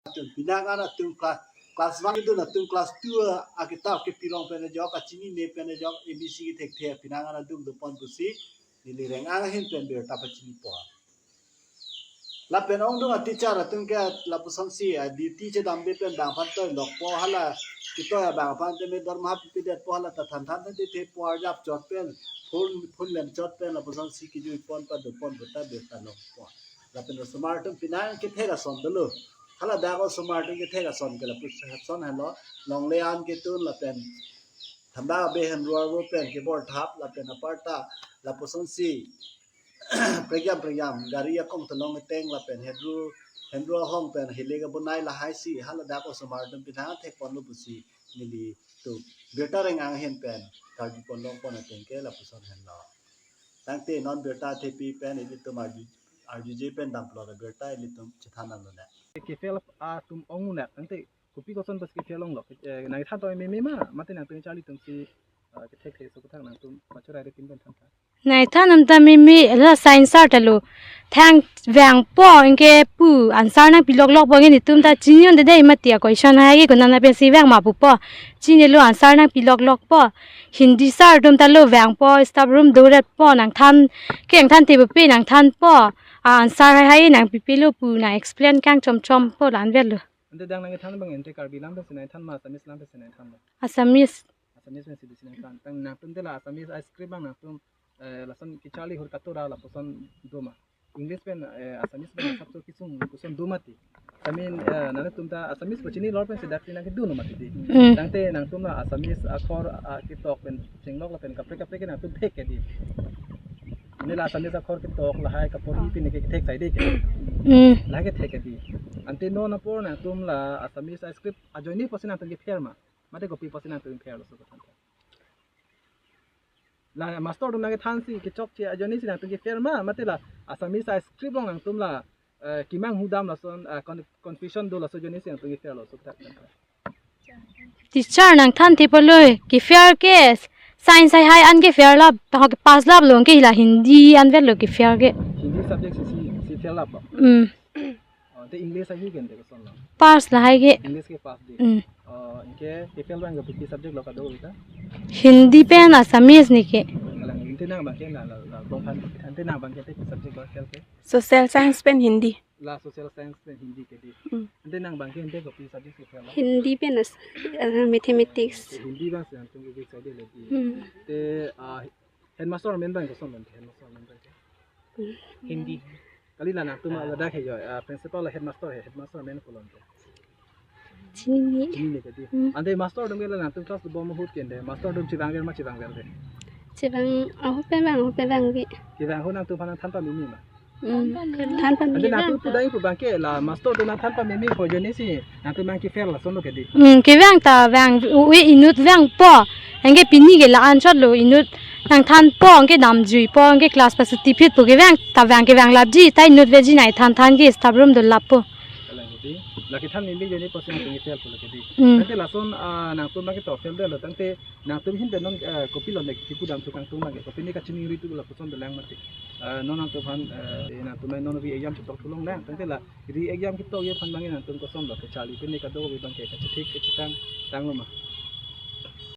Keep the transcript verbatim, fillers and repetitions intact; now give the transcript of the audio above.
Atum pinang an atum class, class one kedun atum class two akitap kepilong pen ajok, kachinine pen ajok, A B C kethekthe pinang an adung dopon pusi neli reng-ang ahin pen birta pachinipo. Lapen ongdung a teacher atum ke lapusonsi a duty chedamde pen bang aphan toilokpo, hala ketoi abang aphan tame dorma pipedetpo, hala ta than than than te po, arjap chot pen, phone phone lem chot pen lapusonsi kejui pon padopon puta birta longpo. Lapen osomar atum pinang kethek ason dolo. Hala dak osomar atum kethek ason ke lapuson helo, longle an ketun lapen thamba abe henruarvo pen kebor thap lapen aparta lapusonsi pregiam pregiam gari akong telong eteng lapen henru henru ahong pen hile kebonai lahaisi hala dak osomar atum pinang thekponlo pusi nelitum birta reng-ang ahin pen karjupon longpon ateng ke lapuson henlo. Tangte non birta thepi pen ilitum arju arjuje pen damlo, birta ilitum chethan damlo ne. Kefel atum ong unak tangte kopi koson pas kefel longlo, eh, nangthan to meme ma, mate nangtum charli atumsi, eh, kethekthe so kethak nangtum machurai de pin pen than tha. Nangthan atum ta meme, la science sir ta lo. Thang vangpo, anke pu answer nangpiloklokpo, anke netum ta chini un-e dei mati a question hai ke konat pensi vang ma pupo. Chinilo answer nangpiloklokpo. Hindi sir atum ta lo vangpo, staff room doretpo, nangthan ke nangthan te pupe nangthanpo. A answer hai hai nangpipelo pu nang explain kangchom chompo la-an avelo. Ante dang nangthan abang ante Karbi lam pensi nangthan ma, Assamese lam pensi nangthan ma? Assamese. Assamese pensi bisi nangthan. Tang nangtum te la Assamese a script abang nangtum, eh, lason kecharli hur katura lapuson do ma? English pen, eh, Assamese pen asap so kisung koson do mati. I mean, eh, nangtum ta Assamese pu chinilo pensi dak si nangkedun mati di. Mm. Tangte nangtum la Assamese akhor, ah, ketok pen chenglok lapen kaprek kaprek ke nangtum thek ke di. Neli la Assamese akhor ketok lahai kapori pine kethek sai de ke. Mm. Lahai kethek ke di. Ante non apor nangtum la Assamese a script ajoine pusi nangtum kepher ma? Mate kopi pusi nangtum pherlo so kethantha? La master atum nangkethansi kechokche ajoinesi nangtum kepher ma, mate la Assamese a script along nangtum la, eh, kemanghu dam lason, eh, con-, confusion do laso ajoinesi nangtum kepherlo so kethantha? Teacher nangthan te pulo, kepher ke science hai hai an kepher lap, ta ho ke pass laplo, anke la Hindi an avelo kepher ke. Hindi subject si, si, si pher lap ba? Mm. Oh, te English ahi ke ante koson lo? Pass lahai ke. English ke pass di. Mm. Oh, anke kefel abang ke kopi subject lo kado kita? Hindi pen Assamese ne ke. Ngalang ante nang abang ke na la, la, bong phan, ante nang abang ke te subject lo kefel ke? Social science pen Hindi. La social science pen Hindi ke di. Mm. Ante nang abang ke ante kopi subject kefel lo? Hindi pen as-, eh, mathematics. Hindi abang si nangtum ke subject lo di. Mm. Te, ah, headmaster amen abang koson lo, headmaster amen abang ke? Mm. Hindi. Kali la nangtum ladak he jo, ah, principal la headmaster he, headmaster amen koson lo? Chinine. Chinine ke di. Mm. Ante master atum ke la nangtum class dobom ahut ke ante master atum chevangver ma chevangverve? Chevang, ahut pen vang, ahut pen vangve. Kevang ahut nangtum aphan nangthan pameme ma? Mm. Than pameme. Ante nangtum pudai pu abang ke la master atum nangthan pameme pu ajoinesi nangtum abang kepher lason lo ke di. Mm, kevang ta vang, u-e inut vangpo. Anke pini ke la-an chot lo, inut nangthanpo, anke damjuipo, anke class pasuti phitpo, kevang ta vang, kevang lapji, ta inut veji nangthan than ke staff room dolappo. Kalang ke di, la kethan meme ajoine pusi nangtum kepher pulo ke di. Mm. Tangte lason, ah, nangtum abang ke to pheldetlo, tangte nangtum ahin pen non, eh, kopi lo ne kipu dam thu kangtung abang ke, kopi ne kachiningri thu lapuson dolang mati. Eh, non nangtum aphan, eh, nangtum non re-exam chetok thu longlang, tangte la re-exam ketokji aphan abang nangtum koson lo kecharli pine kadokave abang ke kachethek kachetang tanglo ma?